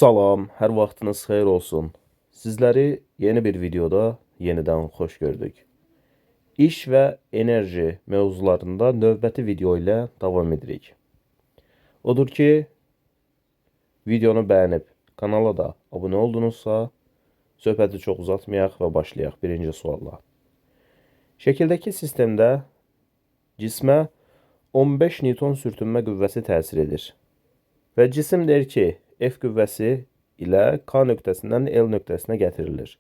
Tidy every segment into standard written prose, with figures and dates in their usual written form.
Salam, hər vaxtınız xeyir olsun. Sizləri yeni bir videoda yenidən xoş gördük. İş və enerji mövzularında növbəti video ilə davam edirik. Odur ki, videonu bəyənib kanala da abunə oldunuzsa, söhbəti çox uzatmayaq və başlayaq birinci sualla. Şəkildəki sistemdə cismə 15 Newton sürtünmə qüvvəsi təsir edir. Və cisim deyir ki, F qüvvəsi ilə K nöqtəsindən L nöqtəsinə gətirilir.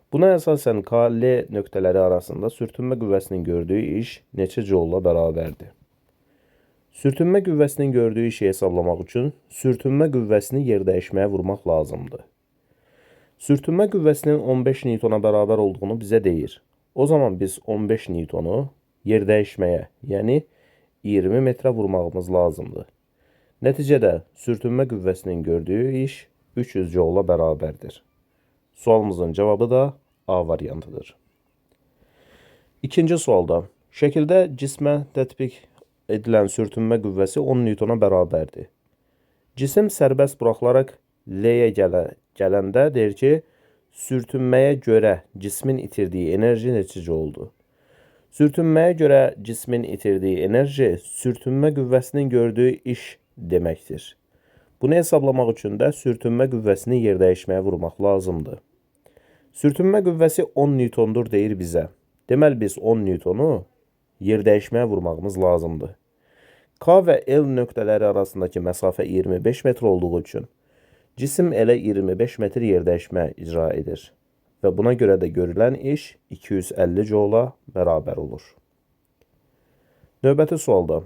Buna əsasən K, L nöqtələri arasında sürtünmə qüvvəsinin gördüyü iş neçə joule bərabərdir? Sürtünmə qüvvəsinin gördüyü işi hesablamaq üçün sürtünmə qüvvəsini yerdəyişməyə vurmaq lazımdır. Sürtünmə qüvvəsinin 15 Newtona bərabər olduğunu bizə deyir. O zaman biz 15 Newtonu yerdəyişməyə, yəni 20 metrə vurmağımız lazımdır. Nəticədə sürtünmə qüvvəsinin gördüyü iş 300 joule bərabərdir. Sualımızın cavabı da A variantıdır. İkinci sualda şəkildə cismə tətbiq edilən sürtünmə qüvvəsi 10 Newtona bərabərdir. Cisim sərbəst buraxılaraq L-yə gələndə deyir ki, sürtünməyə görə cismin itirdiyi enerji neçə jouldur? Sürtünməyə görə cismin itirdiyi enerji sürtünmə qüvvəsinin gördüyü iş deməkdir. Bunu hesablamaq üçün də sürtünmə qüvvəsini yerdəyişməyə vurmaq lazımdır. Sürtünmə qüvvəsi 10 Newtondur deyir bizə. Deməli biz 10 Newtonu yerdəyişməyə vurmağımız lazımdır. K və L nöqtələri arasındakı məsafə 25 metr olduğu üçün cisim elə 25 metr yerdəyişmə icra edir və buna görə də görülən iş 250 joula bərabər olur. Növbəti sualda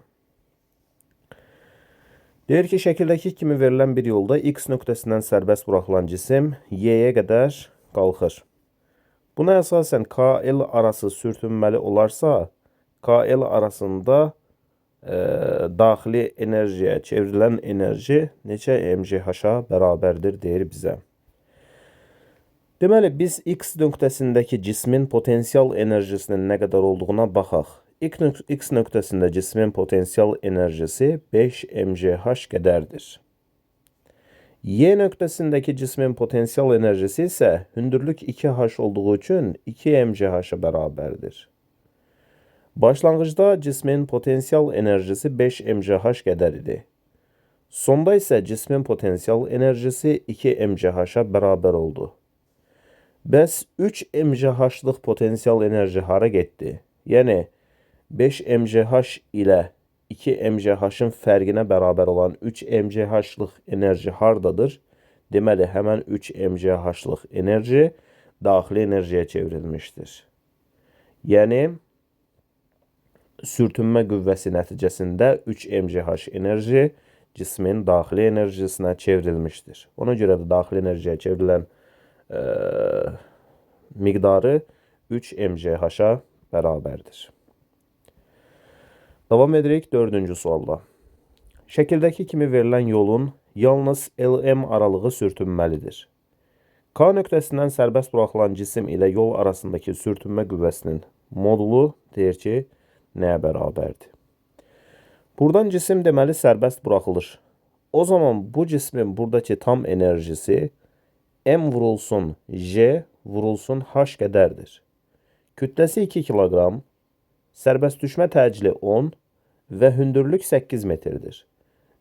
deyir ki, şəkildəki kimi verilən bir yolda X nöqtəsindən sərbəst buraxılan cisim Y-yə qədər qalxır. Buna əsasən KL arası sürtünməli olarsa, KL arasında daxili enerjiyə çevrilən enerji neçə mgh-a bərabərdir deyir bizə. Deməli, biz X nöqtəsindəki cismin potensial enerjisinin nə qədər olduğuna baxaq. X nöqtəsində cismin potensial enerjisi 5 mgh qədərdir. Y nöqtəsindəki cismin potensial enerjisi isə hündürlük 2h olduğu üçün 2 mgh-a bərabərdir. Başlanğıcda cismin potensial enerjisi 5 mgh qədər idi. Sonda isə cismin potensial enerjisi 2 mgh-a bərabər oldu. Bəs 3 mgh-lıq potensial enerji hara getdi? Yəni 5 mgh ilə 2 mgh-ın fərqinə bərabər olan 3 mgh-lıq enerji hardadır? Deməli, həmən 3 mgh-lıq enerji daxili enerjiyə çevrilmişdir. Yəni, sürtünmə qüvvəsi nəticəsində 3 mgh enerji cismin daxili enerjisinə çevrilmişdir. Ona görə də daxili enerjiyə çevrilən miqdarı 3 mgh-a bərabərdir. Davam edirik dördüncü sualla. Şəkildəki kimi verilən yolun yalnız LM aralığı sürtünməlidir. K nöqtəsindən sərbəst buraxılan cisim ilə yol arasındakı sürtünmə qüvvəsinin modulu deyir ki, nəyə bərabərdir? Buradan cisim deməli sərbəst buraxılır. O zaman bu cismin buradakı tam enerjisi M vurulsun J vurulsun H qədərdir. Kütləsi 2 kiloqram, sərbəst düşmə təcili 10 və hündürlük 8 metrdir.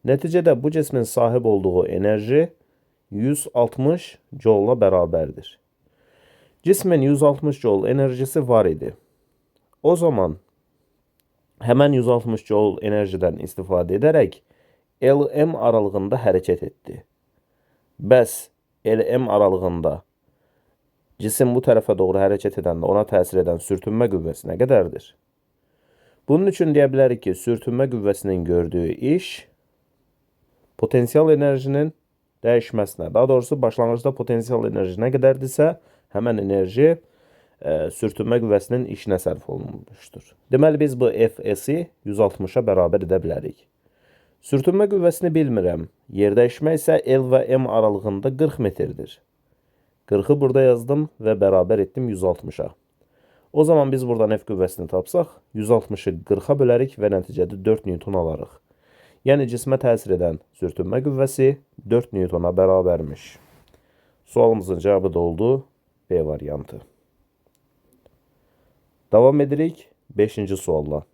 Nəticədə bu cismin sahib olduğu enerji 160 joule bərabərdir. Cismin 160 joule enerjisi var idi. O zaman həmən 160 joule enerjidən istifadə edərək LM aralığında hərəkət etdi. Bəs LM aralığında cisim bu tərəfə doğru hərəkət edəndə ona təsir edən sürtünmə qüvvəsi nə qədərdir? Bunun üçün deyə bilərik ki, sürtünmə qüvvəsinin gördüyü iş potensial enerjinin dəyişməsinə, daha doğrusu başlanğıcda potensial enerji nə qədərdirsə, həmən enerji sürtünmə qüvvəsinin işinə sərf olunmuşdur. Deməli, biz bu Fs-i 160-a bərabər edə bilərik. Sürtünmə qüvvəsini bilmirəm. Yerdəyişmə isə L və M aralığında 40 metrdir. 40-ı burada yazdım və bərabər etdim 160-a. O zaman biz buradan F qüvvəsini tapsaq, 160-ı 40-a bölərik və nəticədə 4 Newton alarıq. Yəni cismə təsir edən sürtünmə qüvvəsi 4 Newtona bərabərmiş. Sualımızın cavabı da oldu B variantı. Davam edirik 5-ci sualla.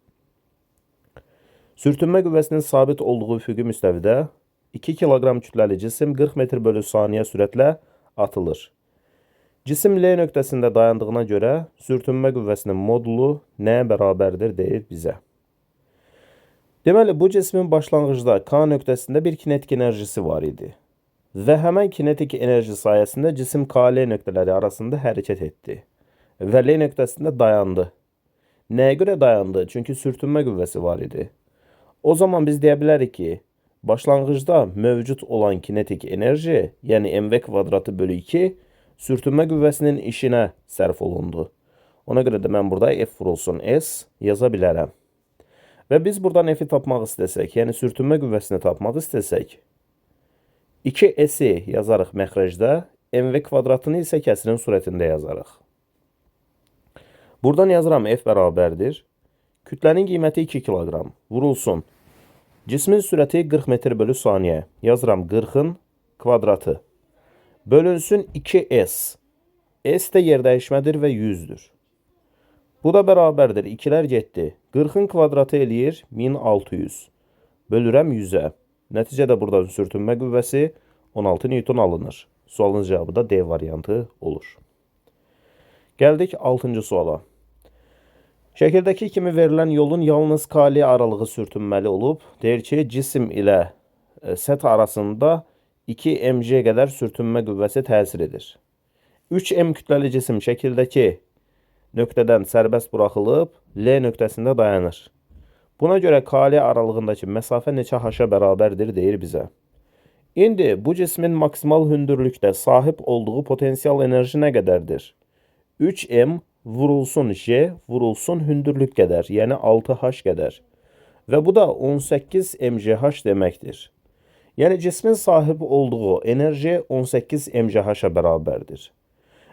Sürtünmə qüvvəsinin sabit olduğu üfüqi müstəvidə 2 kiloqram kütləli cisim 40 metr bölü saniyə sürətlə atılır. Cisim L nöqtəsində dayandığına görə sürtünmə qüvvəsinin modulu nəyə bərabərdir deyir bizə. Deməli, bu cismin başlanğıcda K nöqtəsində bir kinetik enerjisi var idi. Və həmən kinetik enerji sayəsində cisim K-L nöqtələri arasında hərəkət etdi. Və L nöqtəsində dayandı. Nəyə görə dayandı? Çünki sürtünmə qüvvəsi var idi. O zaman biz deyə bilərik ki, başlanğıcda mövcud olan kinetik enerji, yəni mv kvadratı bölü 2, sürtünmə qüvvəsinin işinə sərf olundu. Ona görə də mən burada F vurulsun S yaza bilərəm. Və biz buradan F-i tapmaq istəsək, yəni sürtünmə qüvvəsini tapmaq istəsək, 2S-i yazarıq məxrəcdə, mv kvadratını isə kəsirin surətində yazarıq. Buradan yazıram F bərabərdir. Kütlənin qiyməti 2 kiloqram. Vurulsun. Cismin sürəti 40 metr bölü saniyə. Yazıram 40-ın kvadratı. Bölünsün 2S. S də yerdəyişmədir və 100-dür. Bu da bərabərdir. 2-lər getdi. 40-ın kvadratı eləyir 1600. Bölürəm 100-ə. Nəticədə buradan sürtünmə qüvvəsi 16 Newton alınır. Sualın cavabı da D variantı olur. Gəldik 6-cı suala. Şəkildəki kimi verilən yolun yalnız KL aralığı sürtünməli olub. Deyir ki, cisim ilə səth arasında 2 mg qədər sürtünmə qüvvəsi təsir edir. 3M kütləli cisim şəkildəki nöqtədən sərbəst buraxılıb, L nöqtəsində dayanır. Buna görə KL aralığındakı məsafə neçə H-a bərabərdir deyir bizə. İndi bu cismin maksimal hündürlükdə sahib olduğu potensial enerji nə qədərdir? 3M vurulsun J vurulsun hündürlük qədər, yəni 6H qədər. Və bu da 18 mgh deməkdir. Yəni cismin sahib olduğu enerji 18 mgh-a bərabərdir.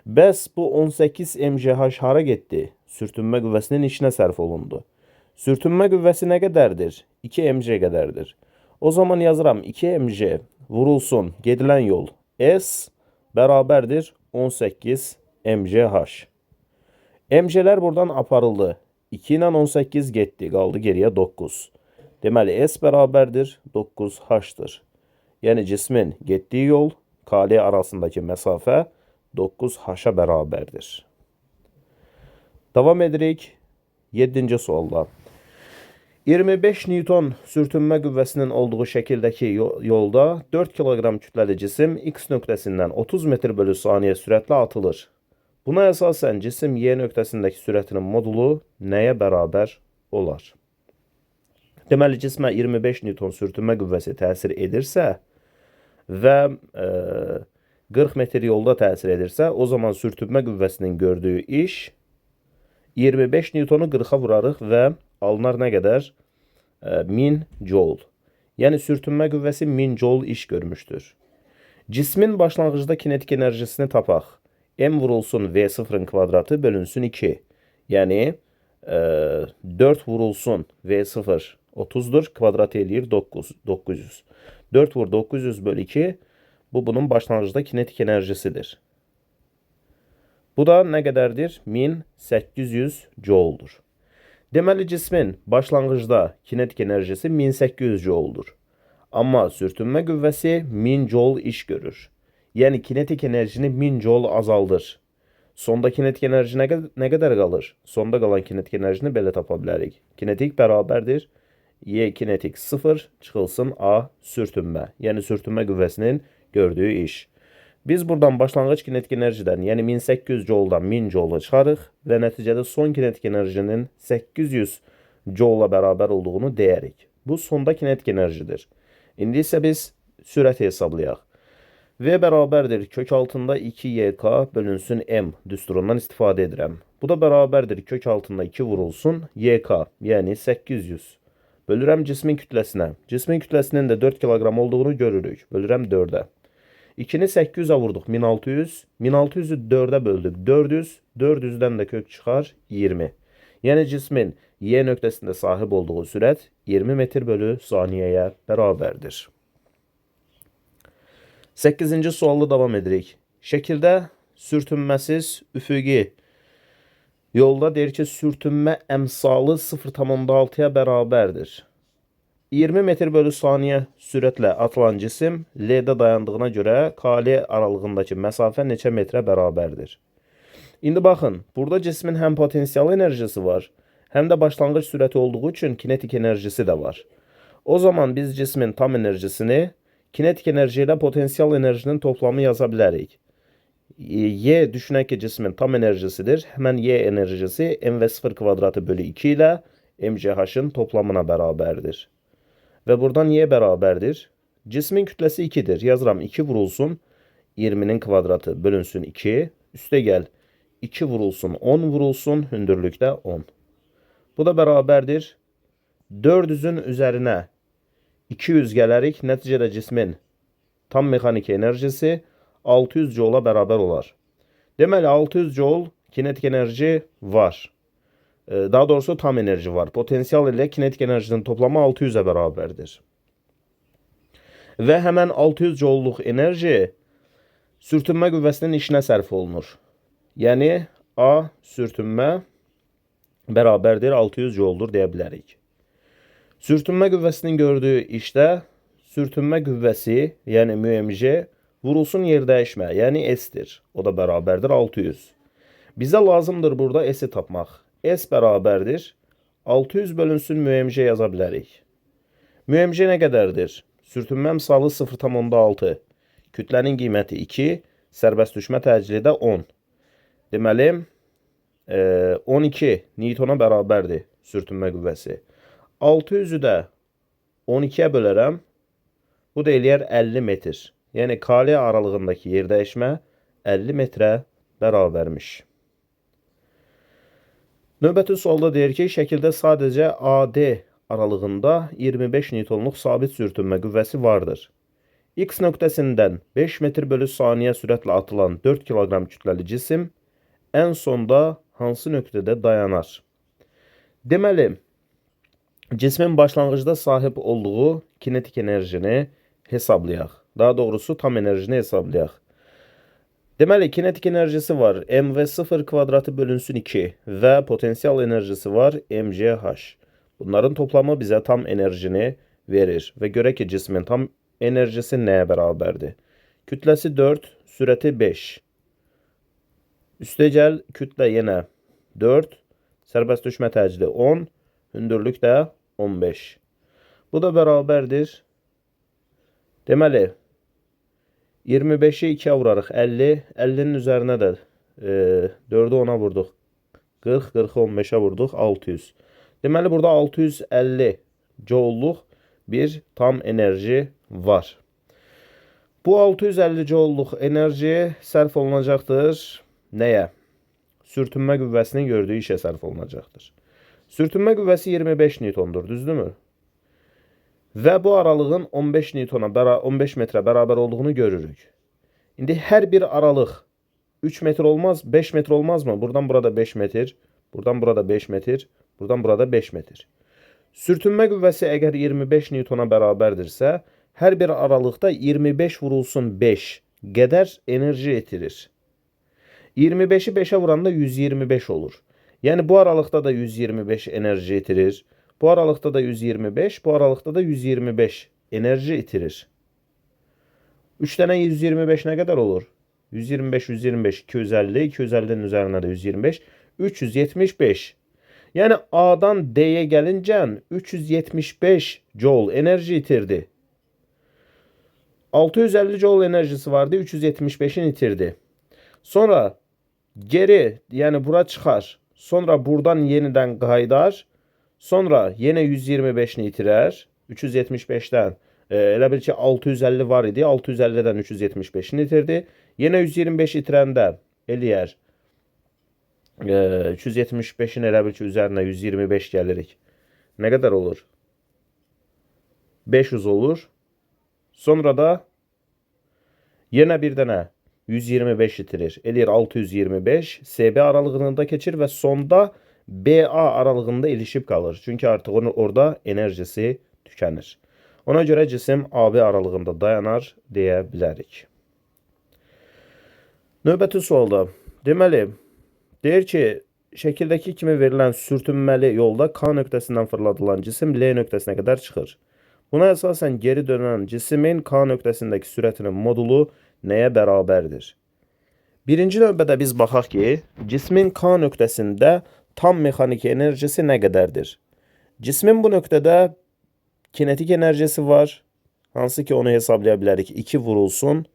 Bəs bu 18 mgh hara getdi? Sürtünmə qüvvəsinin işinə sərf olundu. Sürtünmə qüvvəsi nə qədərdir? 2 mg qədərdir. O zaman yazıram 2 mg vurulsun gedilən yol S bərabərdir 18 mgh. Mg'lər buradan aparıldı. 2 ilə 18 getdi, qaldı geriyə 9. Deməli, S bərabərdir 9H-dır. Yəni, cismin getdiyi yol KL arasındakı məsafə 9H-a bərabərdir. Davam edirik 7-ci sualla. 25 Newton sürtünmə qüvvəsinin olduğu şəkildəki yolda 4 kiloqram kütləli cisim X nöqtəsindən 30 metr bölü saniyə sürətlə atılır. Buna əsasən cisim Y nöqtəsindəki sürətinin modulu nəyə bərabər olar? Deməli, cismə 25 Newton sürtünmə qüvvəsi təsir edirsə və 40 metr yolda təsir edirsə, o zaman sürtünmə qüvvəsinin gördüyü iş 25 Newtonu 40-a vurarıq və alınar nə qədər? 1000 joule. Yəni, sürtünmə qüvvəsi 1000 joule iş görmüşdür. Cismin başlanğıcda kinetik enerjisini tapaq. M vurulsun V0-ın kvadratı bölünsün 2. Yəni, 4 vurulsun V0 30'dur. Kvadratı eləyir 900. 4 vur 900 bölü 2. Bu, bunun başlanğıcda kinetik enerjisidir. Bu da nə qədərdir? 1800 joule'dur. Deməli, cismin başlanğıcda kinetik enerjisi 1800 joule'dur. Amma sürtünmə qüvvəsi 1000 joule iş görür. Yəni, kinetik enerjini 1000 joule azaldır. Sonda kinetik enerji nə qədər qalır? Sonda qalan kinetik enerjini belə tapa bilərik. Kinetik bərabərdir. Y kinetik 0 çıxılsın A sürtünmə. Yəni, sürtünmə qüvvəsinin gördüyü iş. Biz buradan başlanğıc kinetik enerjidən, yəni 1800 joule'dan 1000 joule'u çıxarıq və nəticədə son kinetik enerjinin 800 joule'a bərabər olduğunu deyərik. Bu, sonda kinetik enerjidir. İndi isə biz sürəti hesablayaq. V bərabərdir kök altında 2YK bölünsün M düsturundan istifadə edirəm. Bu da bərabərdir kök altında 2 vurulsun YK, yəni 800. Bölürəm cismin kütləsinə. Cismin kütləsinin də 4 kiloqram olduğunu görürük. Bölürəm 4-ə. 2-ni 800-ə vurduq 1600. 1600-ü 4-ə böldük 400. 400-dən də kök çıxar 20. Yəni cismin Y nöqtəsində sahib olduğu sürət 20 metr bölü saniyəyə bərabərdir. 8-ci sualla davam edirik. Şəkildə sürtünməsiz üfüqi yolda deyir ki, sürtünmə əmsalı 0,6-ya bərabərdir. 20 metr bölü saniyə sürətlə atılan cisim L-də dayandığına görə KL aralığındakı məsafə neçə metrə bərabərdir? İndi baxın, burada cismin həm potensial enerjisi var, həm də başlanğıc sürəti olduğu üçün kinetik enerjisi də var. O zaman biz cismin tam enerjisini kinetik enerji ilə potensial enerjinin toplamı yaza bilərik. Y düşünək ki, cismin tam enerjisidir. Həmən Y enerjisi mv0 kvadratı bölü 2 ilə mgh-ın toplamına bərabərdir. Və buradan Y bərabərdir. Cismin kütləsi 2-dir. Yazıram 2 vurulsun 20-nin kvadratı bölünsün 2. Üstə gəl 2 vurulsun 10 vurulsun hündürlükdə 10. Bu da bərabərdir. 400-ün üzərinə 200 gələrik. Nəticədə cismin tam mexaniki enerjisi 600 joula bərabər olar. Deməli 600 joule kinetik enerji var. Daha doğrusu tam enerji var. Potensial ilə kinetik enerjinin toplamı 600-ə bərabərdir. Və həmən 600 joulluq enerji sürtünmə qüvvəsinin işinə sərf olunur. Yəni A sürtünmə bərabərdir 600 jouldur deyə bilərik. Sürtünmə qüvvəsinin gördüyü işdə sürtünmə qüvvəsi, yəni mg vurulsun yer dəyişmə, yəni S-dir. O da bərabərdir 600. Bizə lazımdır burada S-i tapmaq. S bərabərdir 600 bölünsün mg yaza bilərik. Mg nə qədərdir? Sürtünmə misalı 0,6. Kütlənin qiyməti 2, sərbəst düşmə təcili də 10. Deməli, 12 Newtona bərabərdir sürtünmə qüvvəsi. 600-ü də 12-yə bölərəm. Bu da eləyər 50 metr. Yəni KL aralığındakı yer dəyişmə 50 metrə bərabərmiş. Növbəti sualda deyir ki, şəkildə sadəcə AD aralığında 25 Newtonluq sabit sürtünmə qüvvəsi vardır. X nöqtəsindən 5 metr bölü saniyə sürətlə atılan 4 kiloqram kütləli cisim ən sonda hansı nöqtədə dayanar? Deməli, cismin başlanğıcda sahib olduğu kinetik enerjini hesablayaq. Daha doğrusu tam enerjini hesablayaq. Deməli, kinetik enerjisi var. mv0 kvadratı bölünsün 2 və potensial enerjisi var mgh. Bunların toplamı bizə tam enerjini verir və görək ki, cismin tam enerjisi nəyə bərabərdir? Kütləsi 4, sürəti 5. Üstəgəl kütlə yenə 4, sərbəst düşmə təcili 10, hündürlük də 15. Bu da bərabərdir. Deməli, 25-i 2-yə vurarıq 50, 50-nin üzərinə də 4-ü 10-a vurduq 40, 40-ı 15-ə vurduq 600. Deməli, burada 650 joulluq bir tam enerji var. Bu 650 joulluq enerji sərf olunacaqdır. Nəyə? Sürtünmə qüvvəsinin gördüyü işə sərf olunacaqdır. Sürtünmə qüvvəsi 25 Newtondur, düzdürmü? Və bu aralığın 15 Newtona, 15 metrə bərabər olduğunu görürük. İndi hər bir aralıq 3 metr olmaz, 5 metr olmaz mı? Buradan burada 5 metr, buradan burada 5 metr, buradan burada 5 metr. Sürtünmə qüvvəsi əgər 25 Newtona bərabərdirsə, hər bir aralıqda 25 vurulsun 5 qədər enerji itirir. 25-i 5-ə vuranda 125 olur. Yəni bu aralıqda da 125 enerji itirir. Bu aralıqda da 125, bu aralıqda da 125 enerji itirir. 3 dənə 125 nə qədər olur? 125, 125, 250, 250-nin üzərinə də 125, 375. Yəni A-dan D-yə gəlincə 375 joule enerji itirdi. 650 joule enerjisi vardı, 375-ini itirdi. Sonra geri, yəni bura çıxar. Sonra buradan yenidən qayıdar. Sonra yenə 125-ni itirər. 375-dən elə bil ki 650 var idi. 650-dən 375-ni itirdi. Yenə 125 itirəndə eləyər. 375-in elə bil ki üzərinə 125 gəlirik. Nə qədər olur? 500 olur. Sonra da yenə bir dənə 125 itirir. Eləyir 625. SB aralığını da keçir və sonda BA aralığında ilişib qalır. Çünki artıq onun orada enerjisi tükənir. Ona görə cisim AB aralığında dayanar deyə bilərik. Növbəti sualda, deməli, deyir ki, şəkildəki kimi verilən sürtünməli yolda K nöqtəsindən fırladılan cisim L nöqtəsinə qədər çıxır. Buna əsasən geri dönən cismin K nöqtəsindəki sürətinin modulu nəyə bərabərdir? Birinci növbədə biz baxaq ki, cismin K nöqtəsində tam mexaniki enerjisi nə qədərdir? Cismin bu nöqtədə kinetik enerjisi var, hansı ki onu hesablaya bilərik. 2 vurulsun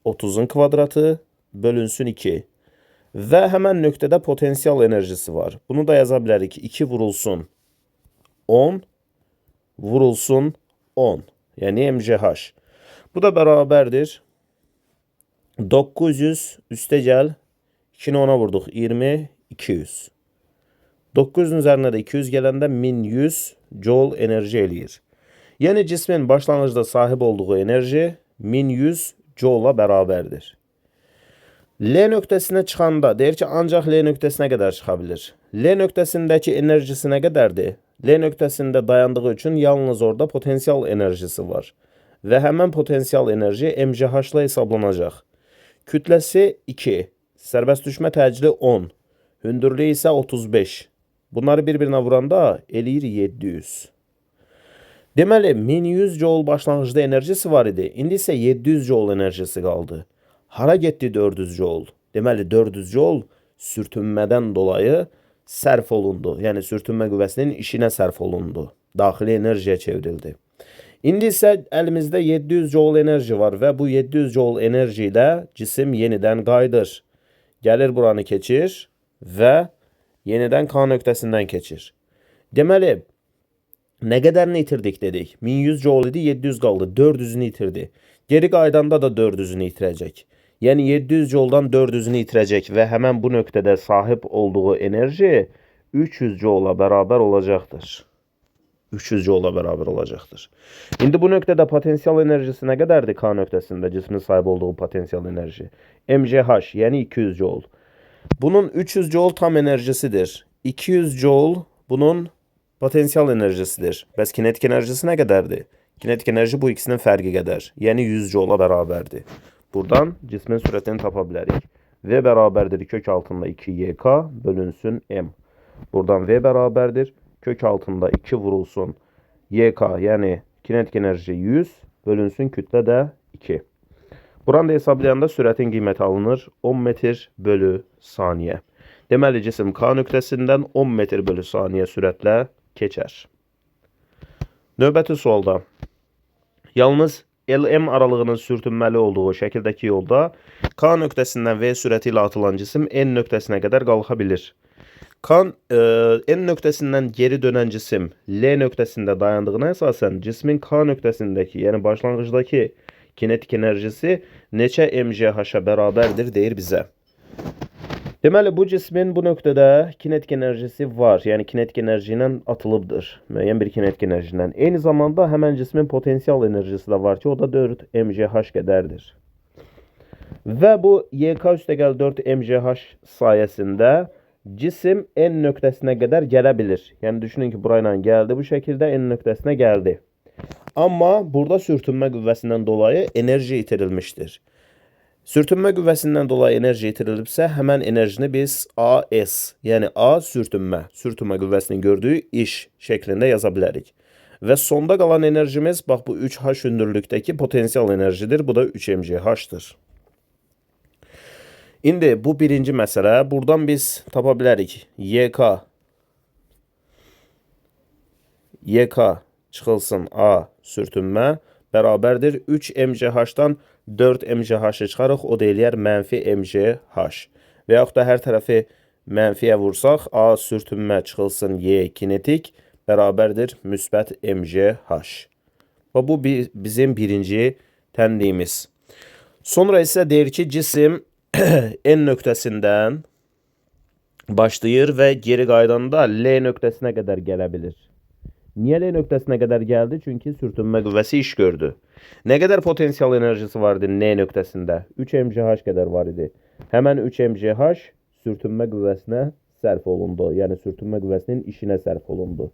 30-un kvadratı bölünsün 2. Və həmən nöqtədə potensial enerjisi var. Bunu da yaza bilərik. 2 vurulsun 10 vurulsun 10. Yəni MGH. Bu da bərabərdir. 900 üstə gəl. 2-ni 10-a vurduq. 20, 200. 900-ün üzərinə də 200 gələndə 1100 joule enerji eləyir. Yəni cismin başlanğıcda sahib olduğu enerji 1100 joule-a bərabərdir. L nöqtəsinə çıxanda deyir ki, ancaq L nöqtəsinə qədər çıxa bilir. L nöqtəsindəki enerjisi nə qədərdir? L nöqtəsində dayandığı üçün yalnız orada potensial enerjisi var. Və həmən potensial enerji MGH ilə hesablanacaq. Kütləsi 2, sərbəst düşmə təcili 10, hündürlüyü isə 35. Bunları bir-birinə vuranda eləyir 700. Deməli, 1100 joule başlanğıcda enerjisi var idi. İndi isə 700 joule enerjisi qaldı. Hara getdi 400 joule? Deməli, 400 joule sürtünmədən dolayı sərf olundu. Yəni, sürtünmə qüvvəsinin işinə sərf olundu. Daxili enerjiyə çevrildi. İndi isə əlimizdə 700 joule enerji var və bu 700 joule enerji ilə cisim yenidən qayıdır. Gəlir buranı keçir və yenidən K nöqtəsindən keçir. Deməli, nə qədərini itirdik dedik? 1100 joule idi, 700 qaldı. 400-ünü itirdi. Geri qayıdanda da 400-ünü itirəcək. Yəni 700 joule-dan 400-ünü itirəcək və həmən bu nöqtədə sahib olduğu enerji 300 joule-a bərabər olacaqdır. 300 joule-a bərabər olacaqdır. İndi bu nöqtədə potensial enerjisi nə qədərdir K nöqtəsində cismin sahib olduğu potensial enerji? MGH, yəni 200 joule. Bunun 300 joule tam enerjisidir. 200 joule bunun potensial enerjisidir. Bəs kinetik enerjisi nə qədərdir? Kinetik enerji bu ikisinin fərqi qədər. Yəni 100 joule-a bərabərdir. Buradan cismin sürətini tapa bilərik. V bərabərdir kök altında 2YK bölünsün M. Buradan V bərabərdir kök altında 2 vurulsun YK, yəni kinetik enerji 100 bölünsün kütlə də 2. Buranı da hesablayanda sürətin qiyməti alınır 10 metr bölü saniyə. Deməli, cisim K nöqtəsindən 10 metr bölü saniyə sürətlə keçər. Növbəti sualda yalnız LM aralığının sürtünməli olduğu şəkildəki yolda K nöqtəsindən V sürəti ilə atılan cisim N nöqtəsinə qədər qalxa bilir. N nöqtəsindən geri dönən cisim L nöqtəsində dayandığına əsasən cismin K nöqtəsindəki, yəni başlanğıcdakı kinetik enerjisi neçə MGH-a bərabərdir deyir bizə. Deməli, bu cismin bu nöqtədə kinetik enerjisi var. Yəni, kinetik enerji ilə atılıbdır. Müəyyən bir kinetik enerji ilə. Eyni zamanda həmən cismin potensial enerjisi də var ki, o da 4 MGH qədərdir. Və bu YK üstəgəl 4 MGH sayəsində cisim N nöqtəsinə qədər gələ bilir. Yəni, düşünün ki, burayla gəldi, bu şəkildə N nöqtəsinə gəldi. Amma burada sürtünmə qüvvəsindən dolayı enerji itirilmişdir. Sürtünmə qüvvəsindən dolayı enerji itirilibsə, həmən enerjini biz AS, yəni A sürtünmə, sürtünmə qüvvəsinin gördüyü iş şəklində yaza bilərik. Və sonda qalan enerjimiz, bax bu 3H hündürlükdəki potensial enerjidir. Bu da 3 MGH-dır. İndi bu birinci məsələ. Buradan biz tapa bilərik. YK çıxılsın A sürtünmə bərabərdir 3 MGH-dan 4 MGH-ı çıxarıq, o da eləyər mənfi MGH. Və yaxud da hər tərəfi mənfiyə vursaq, A sürtünmə çıxılsın Y kinetik bərabərdir müsbət MGH. Və bu bizim birinci tənliyimiz. Sonra isə deyir ki, cisim N nöqtəsindən başlayır və geri qayıdanda L nöqtəsinə qədər gələ bilir. Niyə L nöqtəsinə qədər gəldi? Çünki sürtünmə qüvvəsi iş gördü. Nə qədər potensial enerjisi var idi N nöqtəsində? 3 MGH qədər var idi. Həmən 3 MGH sürtünmə qüvvəsinə sərf olundu. Yəni sürtünmə qüvvəsinin işinə sərf olundu.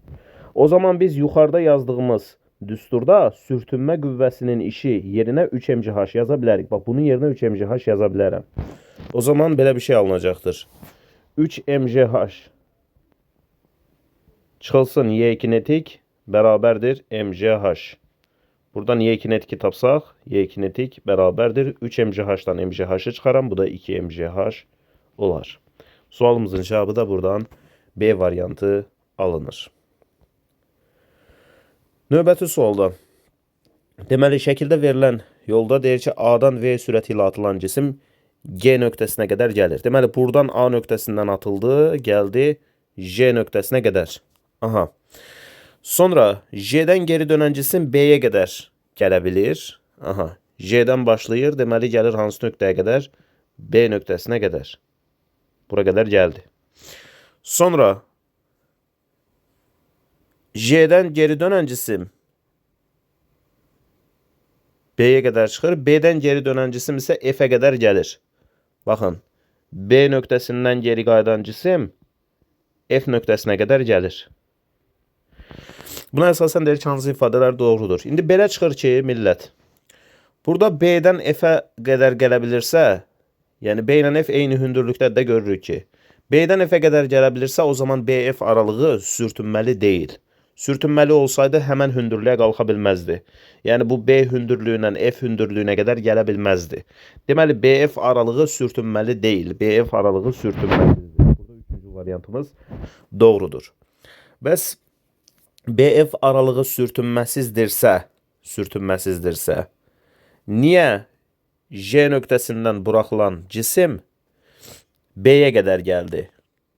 O zaman biz yuxarıda yazdığımız düsturda sürtünmə qüvvəsinin işi yerinə 3 mgh yaza bilərik. Bax, bunun yerinə 3 mgh yaza bilərəm. O zaman belə bir şey alınacaqdır. 3 mgh çıxılsın Y kinetik bərabərdir mgh. Buradan Y kinetiki tapsaq, Y kinetik bərabərdir 3 mgh-dan mgh-ı çıxaram. Bu da 2 mgh olar. Sualımızın cavabı da buradan B variantı alınır. Növbəti sualda. Deməli, şəkildə verilən yolda deyir ki, A-dan V sürəti ilə atılan cisim G nöqtəsinə qədər gəlir. Deməli, buradan A nöqtəsindən atıldı, gəldi J nöqtəsinə qədər. Aha. Sonra J-dən geri dönən cisim B-yə qədər gələ bilir. Aha. J-dən başlayır, deməli, gəlir hansı nöqtəyə qədər? B nöqtəsinə qədər. Bura qədər gəldi. Sonra J-dən geri dönən cisim B-yə qədər çıxır. B-dən geri dönən cisim isə F-ə qədər gəlir. Baxın, B nöqtəsindən geri qayıdan cisim F nöqtəsinə qədər gəlir. Buna əsasən deyir ki, hansı ifadələr doğrudur. İndi belə çıxır ki, millət, burada B-dən F-ə qədər gələ bilirsə, yəni B ilə F eyni hündürlükdə də görürük ki, B-dən F-ə qədər gələ bilirsə, o zaman BF aralığı sürtünməli deyil. Sürtünməli olsaydı həmən hündürlüyə qalxa bilməzdi. Yəni bu B hündürlüyündən F hündürlüyünə qədər gələ bilməzdi. Deməli BF aralığı sürtünməli deyil. BF aralığı sürtünməsizdir. Burada üçüncü variantımız doğrudur. Bəs BF aralığı sürtünməsizdirsə, niyə J nöqtəsindən buraxılan cisim B-yə qədər gəldi?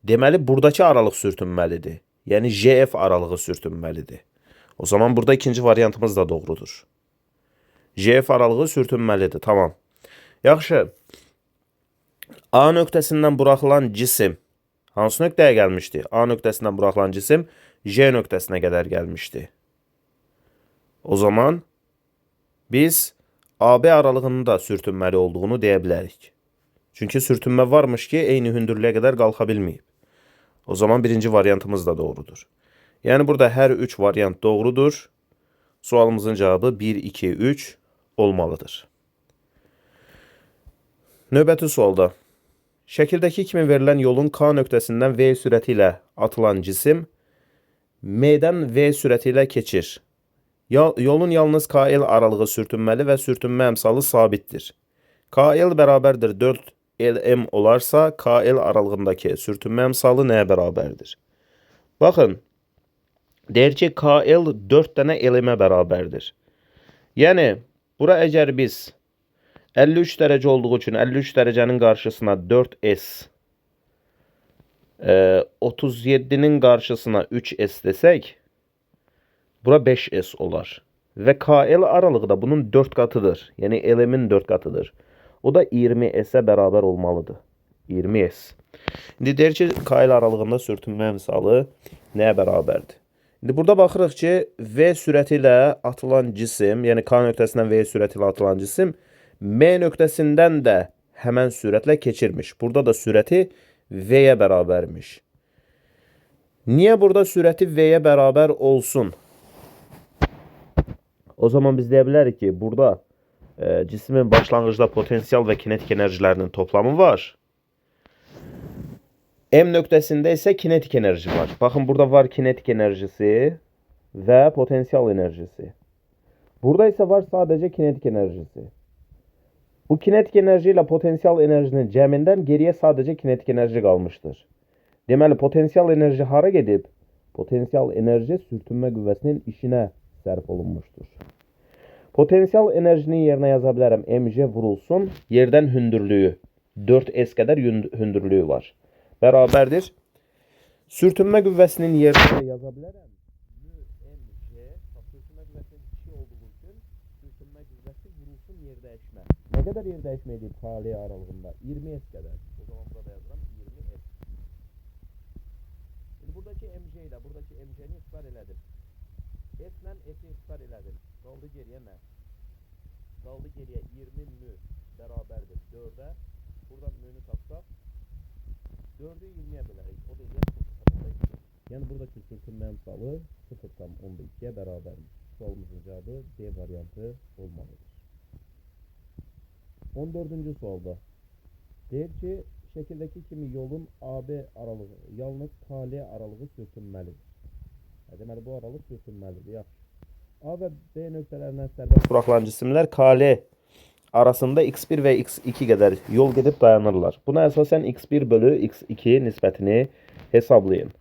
Deməli buradakı aralıq sürtünməlidir. Yəni JF aralığı sürtünməlidir. O zaman burada ikinci variantımız da doğrudur. JF aralığı sürtünməlidir. Tamam. Yaxşı. A nöqtəsindən buraxılan cisim hansı nöqtəyə gəlmişdi? A nöqtəsindən buraxılan cisim J nöqtəsinə qədər gəlmişdi. O zaman biz AB aralığının da sürtünməli olduğunu deyə bilərik. Çünki sürtünmə varmış ki, eyni hündürlüyə qədər qalxa bilməyib. O zaman birinci variantımız da doğrudur. Yəni burada hər üç variant doğrudur. Sualımızın cavabı 1, 2, 3 olmalıdır. Növbəti sualda. Şəkildəki kimi verilən yolun K nöqtəsindən V sürəti ilə atılan cisim M-dən V sürəti ilə keçir. Yolun yalnız KL aralığı sürtünməli və sürtünmə əmsalı sabitdir. KL bərabərdir 4 LM olarsa, KL aralığındakı sürtünmə əmsalı nəyə bərabərdir? Baxın, deyir ki, KL 4 dənə LM-ə bərabərdir. Yəni, bura əgər biz 53 dərəcə olduğu üçün 53 dərəcənin qarşısına 4S, 37-nin qarşısına 3S desək, bura 5S olar. Və KL aralığı da bunun 4 qatıdır. Yəni, LM-in 4 qatıdır. O da 20S-ə bərabər olmalıdır. 20S. İndi deyir ki, KL aralığında sürtünmə əmsalı nəyə bərabərdir? İndi burada baxırıq ki, V sürəti ilə atılan cisim, yəni K nöqtəsindən V sürəti ilə atılan cisim M nöqtəsindən də həmən sürətlə keçirmiş. Burada da sürəti V-yə bərabərmiş. Niyə burada sürəti V-yə bərabər olsun? O zaman biz deyə bilərik ki, burada cismin başlanğıcda potensial və kinetik enerjilərinin toplamı var. M nöqtəsində isə kinetik enerji var. Baxın, burada var kinetik enerjisi və potensial enerjisi. Burada isə var sadəcə kinetik enerjisi. Bu kinetik enerji ilə potensial enerjinin cəmindən geriyə sadəcə kinetik enerji qalmışdır. Deməli, potensial enerji hara gedib? Potensial enerji sürtünmə qüvvəsinin işinə sərf olunmuşdur. Potensial enerjinin yerinə yaza bilərəm mg vurulsun yerdən hündürlüyü. 4S qədər hündürlüyü var. Bərabərdir. Sürtünmə qüvvəsinin yerinə yaza bilərəm. mg, sürtünmə qüvvəsinin işi olduğu üçün sürtünmə qüvvəsi vurulsun yer dəyişmə. Nə qədər yer dəyişmə edib KL aralığında? 20S qədər. O zaman burada yazıram 20S. İndi buradakı mg ilə buradakı mg-ni ixtisar elədim. S ilə S-i ixtisar elədim. Qaldı geriyə nə? Qaldı geriyə 20 mü bərabərdir 4-ə. Buradan mü-nü tapsaq 4-ü 20-yə bölərik. O da Yəni buradakı sürtünmə misalı 0,2-yə bərabərdir. Sualımızın cavabı D variantı olmalıdır. 14-cü sualda deyir ki, şəkildəki kimi yolun AB aralığı, yalnız KL aralığı sürtünməlidir. Deməli, bu aralıq sürtünməlidir. Yaxşı. A və B nöqtələrindən sərbəst buraxılan cisimlər KL arasında x1 və x2 qədər yol gedib dayanırlar. Buna əsasən x1 bölü x2 nisbətini hesablayın.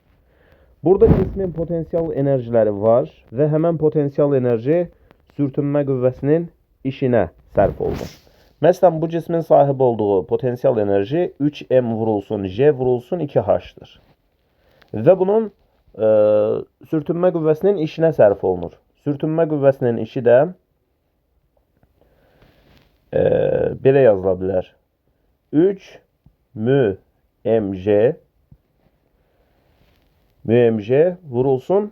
Burada cismin potensial enerjiləri var və həmən potensial enerji sürtünmə qüvvəsinin işinə sərf olunur. Məsələn, bu cismin sahib olduğu potensial enerji 3m vurulsun J vurulsun 2H-dır. Və bunun sürtünmə qüvvəsinin işinə sərf olunur. Sürtünmə qüvvəsinin işi də belə yazıla bilər. 3 m mg mg vurulsun,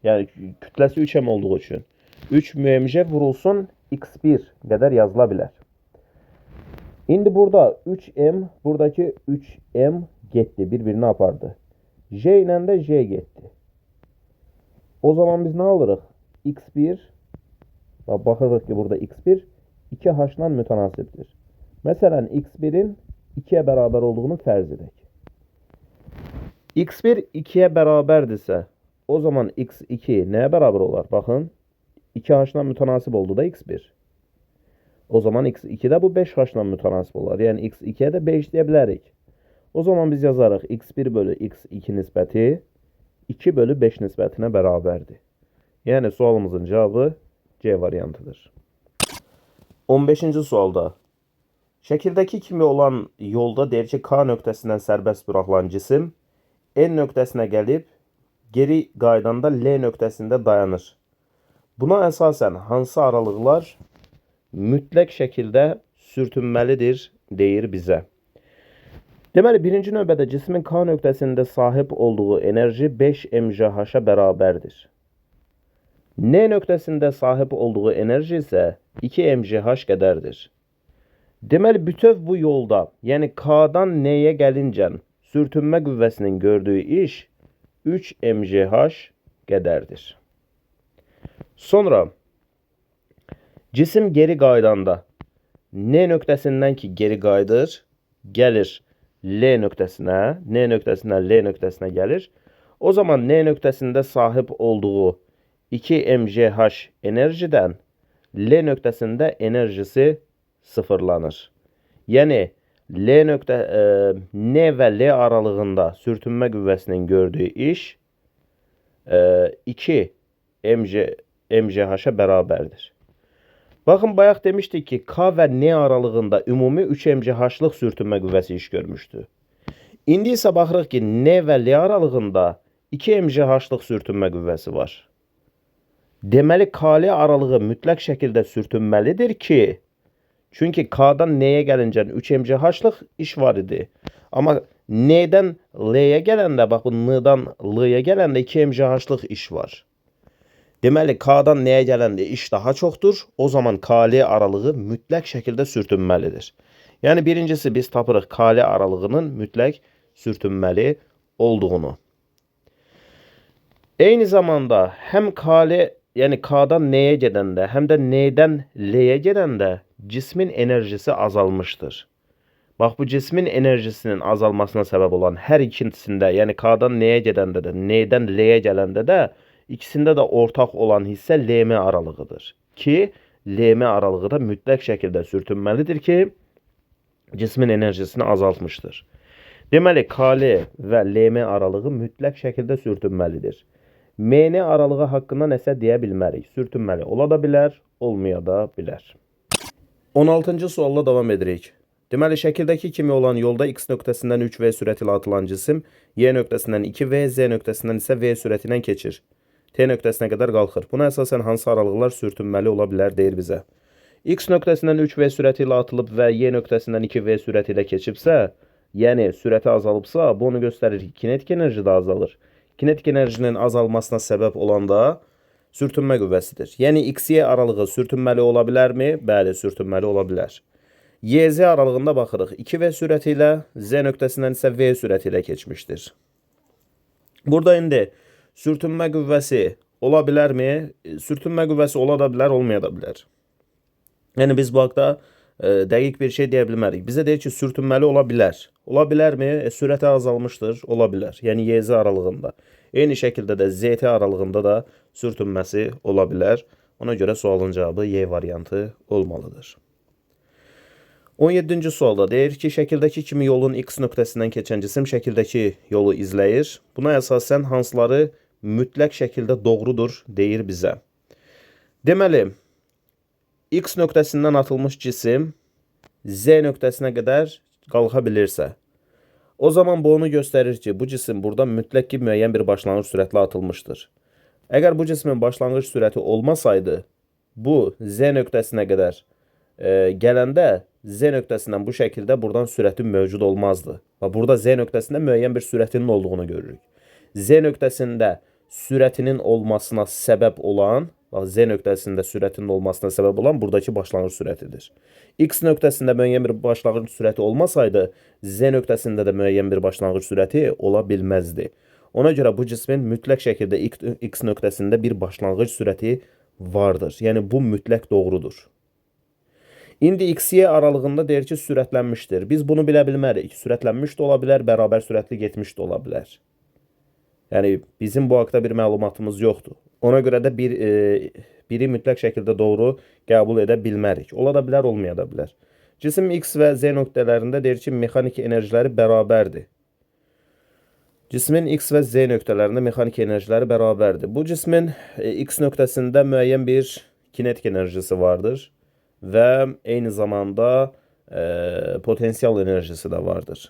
yəni kütləsi 3m olduğu üçün 3 mg vurulsun x1 qədər yazıla bilər. İndi burada 3m, buradakı 3m getdi, bir-birini apardı. J ilə də J getdi. O zaman biz nə alırıq? X1, baxırıq ki, burada x1 2H ilə mütənasibdir. Məsələn, x1-in 2-yə bərabər olduğunu fərz edək. X1 2-yə bərabərdirsə, o zaman x2 nəyə bərabər olar? Baxın, 2H ilə mütənasib oldu da x1. O zaman x2 də bu 5H ilə mütənasib olar. Yəni x2-yə də 5 deyə bilərik. O zaman biz yazarıq x1 bölü x2 nisbəti 2 bölü 5 nisbətinə bərabərdir. Yəni sualımızın cavabı C variantıdır. 15-ci sualda şəkildəki kimi olan yolda deyir ki, K nöqtəsindən sərbəst buraxılan cisim N nöqtəsinə gəlib geri qaydanda L nöqtəsində dayanır. Buna əsasən hansı aralıqlar mütləq şəkildə sürtünməlidir deyir bizə. Deməli, birinci növbədə cismin K nöqtəsində sahib olduğu enerji 5 mgh-a bərabərdir. N nöqtəsində sahib olduğu enerji isə 2 mgh qədərdir. Deməli, bütöv bu yolda, yəni K-dan N-yə gəlincə sürtünmə qüvvəsinin gördüyü iş 3 mgh qədərdir. Sonra cisim geri qaydanda N nöqtəsindən ki geri qayıdır, gəlir L nöqtəsinə, N nöqtəsindən L nöqtəsinə gəlir. O zaman N nöqtəsində sahib olduğu 2 mgh enerjidən L nöqtəsində enerjisi sıfırlanır. Yəni N və L aralığında sürtünmə qüvvəsinin gördüyü iş 2 mgh-a bərabərdir. Baxın, bayaq demişdik ki, K və N aralığında ümumi 3 mgh-lıq sürtünmə qüvvəsi iş görmüşdü. İndi isə baxırıq ki, N və L aralığında 2 mgh-lıq sürtünmə qüvvəsi var. Deməli, KL aralığı mütləq şəkildə sürtünməlidir ki, çünki K-dan N-yə gəlincə 3 mgh-lıq iş var idi. Amma N-dən L-yə gələndə, bax bu N-dan L-yə gələndə 2 mgh-lıq iş var. Deməli, K-dan N-yə gələndə iş daha çoxdur. O zaman KL aralığı mütləq şəkildə sürtünməlidir. Yəni, birincisi biz tapırıq KL aralığının mütləq sürtünməli olduğunu. Eyni zamanda həm KL, yəni K-dan N-yə gedəndə, həm də N-dən L-yə gedəndə cismin enerjisi azalmışdır. Bax, bu cismin enerjisinin azalmasına səbəb olan hər ikisində, yəni K-dan N-yə gedəndə də, N-dən L-yə gələndə də ikisində də ortaq olan hissə LM aralığıdır. Ki, LM aralığı da mütləq şəkildə sürtünməlidir ki, cismin enerjisini azaltmışdır. Deməli, KL və LM aralığı mütləq şəkildə sürtünməlidir. MN aralığı haqqında nəsə deyə bilmərik. Sürtünməli ola da bilər, olmaya da bilər. 16-cı sualla davam edirik. Deməli, şəkildəki kimi olan yolda X nöqtəsindən 3V sürəti ilə atılan cisim Y nöqtəsindən 2V, Z nöqtəsindən isə V sürəti ilə keçir. T nöqtəsinə qədər qalxır. Buna əsasən hansı aralıqlar sürtünməli ola bilər deyir bizə. X nöqtəsindən 3V sürəti ilə atılıb və Y nöqtəsindən 2V sürəti ilə keçibsə, yəni sürəti azalıbsa, bu onu göstərir ki, kinetik enerji də azalır. Kinetik enerjinin azalmasına səbəb olan da sürtünmə qüvvəsidir. Yəni XY aralığı sürtünməli ola bilərmi? Bəli, sürtünməli ola bilər. YZ aralığında baxırıq. 2V sürəti ilə, Z nöqtəsindən isə V sürəti ilə keçmişdir. Burada indi sürtünmə qüvvəsi ola bilərmi? Sürtünmə qüvvəsi ola da bilər, olmaya da bilər. Yəni biz bu haqda dəqiq bir şey deyə bilmərik. Bizə deyir ki, sürtünməli ola bilər. Ola bilərmi? Sürəti azalmışdır, ola bilər. Yəni YZ aralığında. Eyni şəkildə də ZT aralığında da sürtünməsi ola bilər. Ona görə sualın cavabı Y variantı olmalıdır. 17-ci sualda deyir ki, şəkildəki kimi yolun X nöqtəsindən keçən cisim şəkildəki yolu izləyir. Buna əsasən hansıları mütləq şəkildə doğrudur deyir bizə. Deməli, X nöqtəsindən atılmış cisim Z nöqtəsinə qədər qalxa bilirsə, o zaman bu onu göstərir ki, bu cisim burada mütləq ki, müəyyən bir başlanğıc sürətlə atılmışdır. Əgər bu cismin başlanğıc sürəti olmasaydı, bu Z nöqtəsinə qədər gələndə Z nöqtəsindən bu şəkildə buradan sürəti mövcud olmazdı. Və burada Z nöqtəsində müəyyən bir sürətinin olduğunu görürük. Z nöqtəsində sürətinin olmasına səbəb olan, bax, Z nöqtəsində sürətinin olmasına səbəb olan buradakı başlanğıc sürətidir. X nöqtəsində müəyyən bir başlanğıc sürəti olmasaydı, Z nöqtəsində də müəyyən bir başlanğıc sürəti ola bilməzdi. Ona görə bu cismin mütləq şəkildə X nöqtəsində bir başlanğıc sürəti vardır. Yəni bu mütləq doğrudur. İndi XY aralığında deyir ki, sürətlənmişdir. Biz bunu bilə bilmərik. Sürətlənmiş də ola bilər, bərabər sürətli getmiş də ola bilər. Yəni bizim bu haqda bir məlumatımız yoxdur. Ona görə də biri mütləq şəkildə doğru qəbul edə bilmərik. Ola da bilər, olmaya da bilər. Cisim X və Z nöqtələrində deyir ki, mexaniki enerjiləri bərabərdir. Cismin X və Z nöqtələrində mexaniki enerjiləri bərabərdir. Bu cismin X nöqtəsində müəyyən bir kinetik enerjisi vardır və eyni zamanda potensial enerjisi də vardır.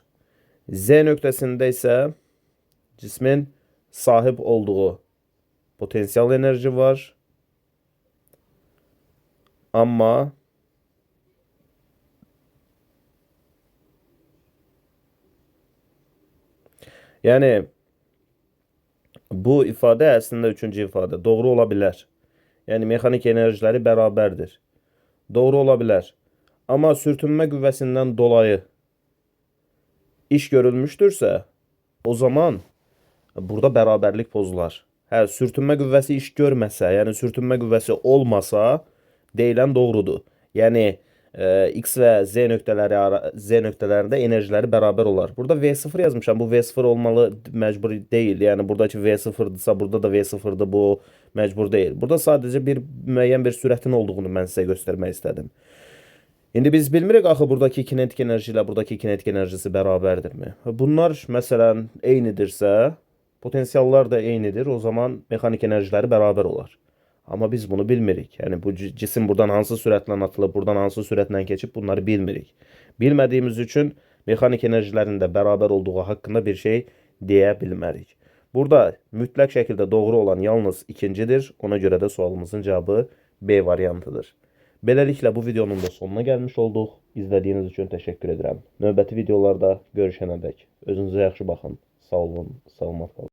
Z nöqtəsində isə cismin sahib olduğu potensial enerji var. Amma yəni bu ifadə əslində üçüncü ifadə doğru ola bilər. Yəni mexanik enerjiləri bərabərdir. Doğru ola bilər. Amma sürtünmə qüvvəsindən dolayı iş görülmüşdürsə, o zaman burada bərabərlik pozular. Hə, sürtünmə qüvvəsi iş görməsə, yəni sürtünmə qüvvəsi olmasa, deyilən doğrudur. Yəni X və Z nöqtələri Z nöqtələrində enerjiləri bərabər olar. Burada V0 yazmışam. Bu V0 olmalı məcbur deyil. Yəni buradakı V0-dırsa, burada da V0-dır. Bu məcbur deyil. Burada sadəcə bir müəyyən bir sürətin olduğunu mən sizə göstərmək istədim. İndi biz bilmirik axı buradakı kinetik enerji ilə buradakı kinetik enerjisi bərabərdirmi? Bunlar məsələn eynidirsə, potensiallar da eynidir. O zaman mexanik enerjiləri bərabər olar. Amma biz bunu bilmirik. Yəni bu cisim buradan hansı sürətlə atılıb, buradan hansı sürətlə keçib, bunları bilmirik. Bilmədiyimiz üçün mexanik enerjilərin də bərabər olduğu haqqında bir şey deyə bilmərik. Burada mütləq şəkildə doğru olan yalnız ikincidir. Ona görə də sualımızın cavabı B variantıdır. Beləliklə bu videonun da sonuna gəlmiş olduq. İzlədiyiniz üçün təşəkkür edirəm. Növbəti videolarda görüşənədək özünüzə yaxşı baxın. Sağ olun, salamat qalın.